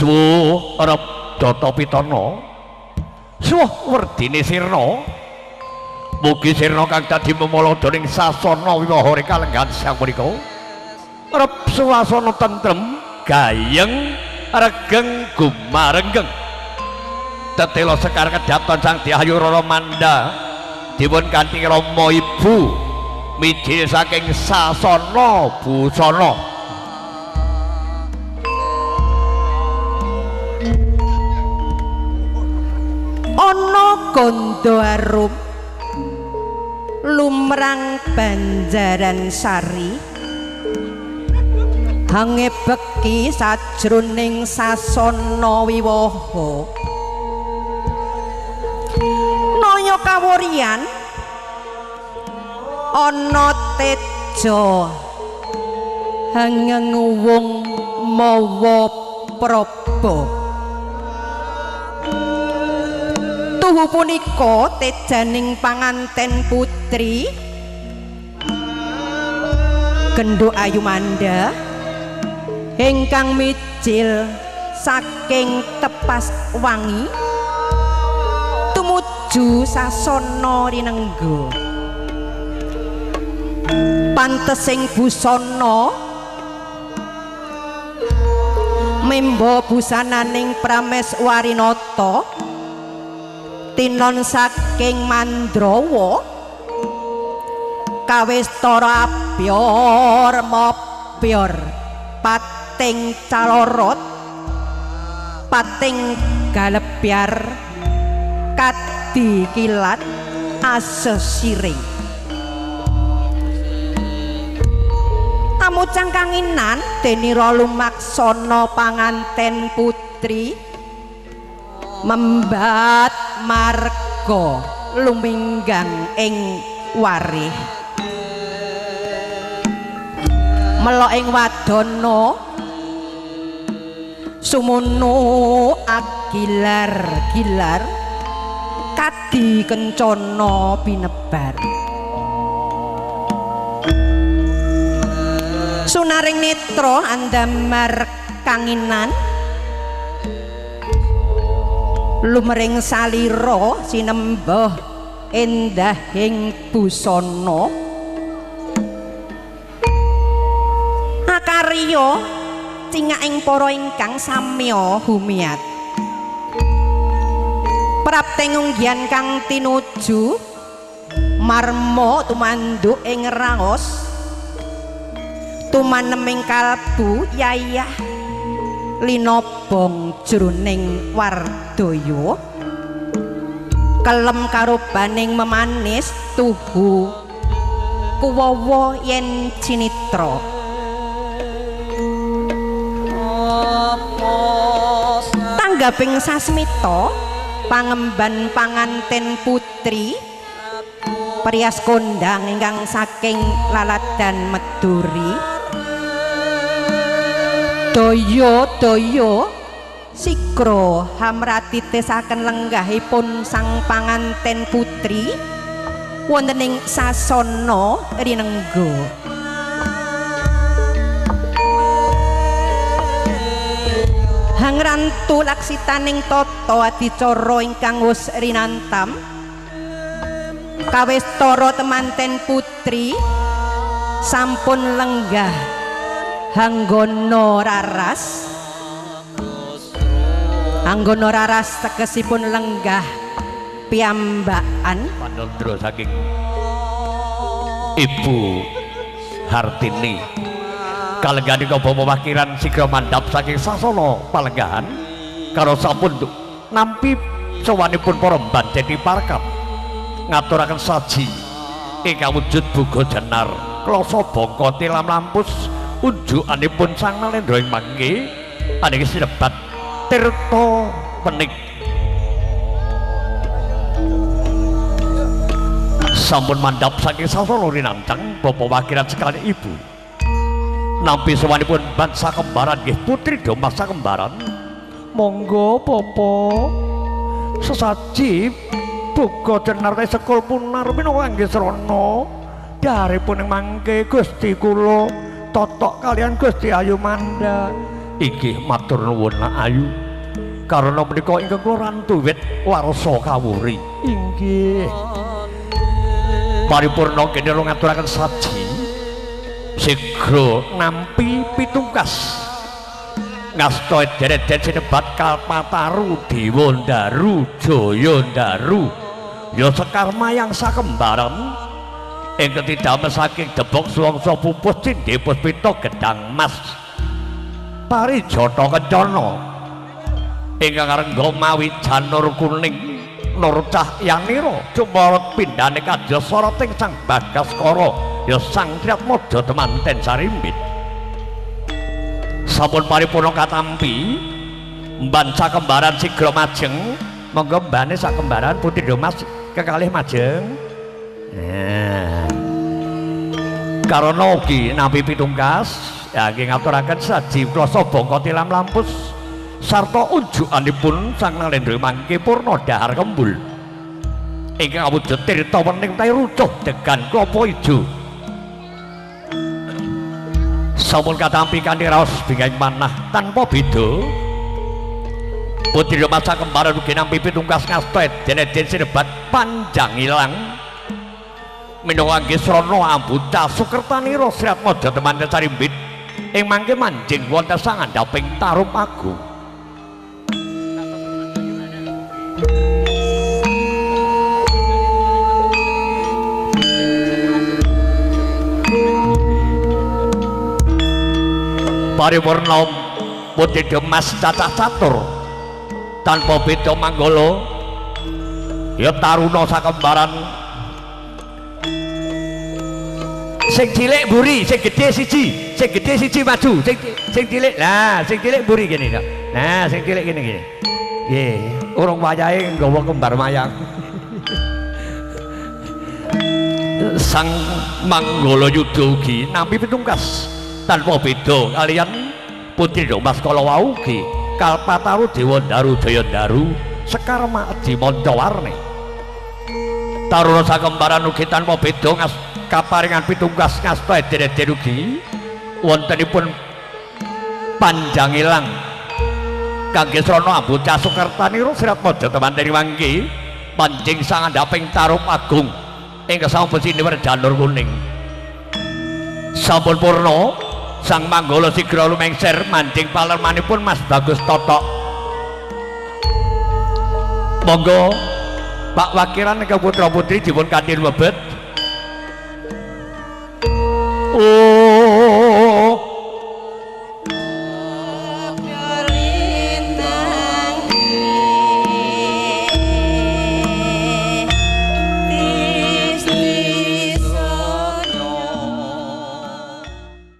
Suwuh rep data pitana, suwuh werdine sirna, mugi sirna kang dadi memala ing sasana wiwaha ing kalenggahan siang punika rep suasana tentrem, gayeng, regeng, gumarenggeng. Tetela sekar kedaton Sang Dyah Ayu Rara Manda dipun kanthi rama ibu mijil saking sasana busana. Ana gandha arum lumrang Banjaran Sari, hange beki sajroning sasana wiwaha. Naya kawuryan ana teja hangenguwung mawa praba. Tuhu punika tejaning panganten putri Genduk Ayu Manda ingkang mijil saking Tepas Wangi tumuju sasana rinengga. Pantesing busana memba busananing Prameswarinata tinon saking Mandrawa kawistara abyor mabyor pating calorot pating galebyar kadi kilat asesiring. Amucang kanginan denira lumaksana panganten putri membat marga luminggang ing warih. Melok ing wadana sumunu agilar-gilar kadi kencana binebar. Sunaring netra andamar kanginan lumring salira sinembuh endahing busana. Akarya cingak-ing para ingkang samya humiat. Prapteng unggian kang tinuju marma tumanduk ing raos tumaneming kalbu yayah linobong jroning wardaya kelem karubaning memanis tuhu kuwawa yen cinitra. Tanggaping sasmita pangemban panganten putri prias kondang ingkang saking laladan Meduri. Daya-daya sikra hamratitesaken lenggahipun sang panganten putri wonten ing sasana rinengga. Hangrantu laksitaning tata adicara ingkang wus rinantam kawistara temanten putri sampun lenggah hanggono raras. Hanggono raras tegesipun lenggah piyambakan. Panandra saking Ibu Hartini kalenggahan bawa wakiran sigra mandhap saking sasana palenggahan karo sampun nampi sowanipun para mbandheni parkam ngaturaken saji ingkang wujud buga jenar klasa bangka tilam lampus unjukanipun Sang Nalendra ing mangke aniki sinebat tirta wenik. Sampun mandhap saking sasana rinantang bapak wakiran sekalian ibu Nampi sowanipun Ban Sakembaran nggih Putri Domas Sakembaran. Monggo Bapak sesaji buka jenarte sekul punar minangka kangge srana daripun ing mangke Gusti kula totok kalian Gusti Ayu Manda. Inggih matur nuwun Nak Ayu. Karena menika ingkang kula rantu wit warsa kawuri. Inggih. Paripurna kene ngaturaken saji sigra nampi pitungkas ngasta ederet sinebat Kalpataru Dewa Ndaru Jaya Ndaru ya Sekar Mayang Sakembaran ingkang didamel saking debok suwangsa pupus cindhe puspita gedang mas parijata kencana ingkang arengga mawi janur kuning nur cahyanira jumara pindhane kadya soroting Sang Bagaskara ya Sang Triatmaja temanten sarimbit. Sampun paripurna katampi Mban Sakembaran sigra majeng. Monggo mbane Sakembaran Putri Domas kekalih majeng. Nah, karana ugi nampi pitungkas ya nggih ngaturaken saji klasa bangka tilam lampus sarta unjukanipun Sang Nalendra mangke purna dahar kembul ingkang awujud tirta wening tahi rucuh degan klapa ijo. Sampun katampi kanthi raos bingahing manah tanpa beda Putri Domas Sakembaran ugi nampi pitungkas ngasta eden-eden sinebat panjang ilang minangka kangge srana ambuta sukertanira Sriatmaja temanten sarimbit ing mangke manjing wonten sangandhaping tarum agung. Paripurna Putri Domas cacah catur tanpa beda manggala ya taruna Sakembaran sing cilik mburi, sing gedhe siji, sing gedhe siji maju, sing cilik. Nah, sing cilik mburi kene to. Nah, sing cilik kene iki. Nggih, urung wayahe nggawa kembar mayang. Sang Manggala Yuda ugi nampi pitungkas tanpa beda kalian Putri Domas kala wau ugi Kalpataru Dewa Ndaru Jaya Ndaru Sekar Makdi Mancawarni. Taruna Sakembaran ugi tanpa beda ngas kaparingan pitungkas ngasta eder-eder ugi wontenipun panjang ilang kangge srana ambuca sukertanira Sriatmaja temanten mangke panjing sangandhaping tarum agung ingkang sampun siniwer janur kuning. Sampun purna Sang Manggala sigra lumengser manjing palermanipun Mas Bagus Totok. Monggo Pak Wakiran ingkang putra putri dipun kanthi mlebet.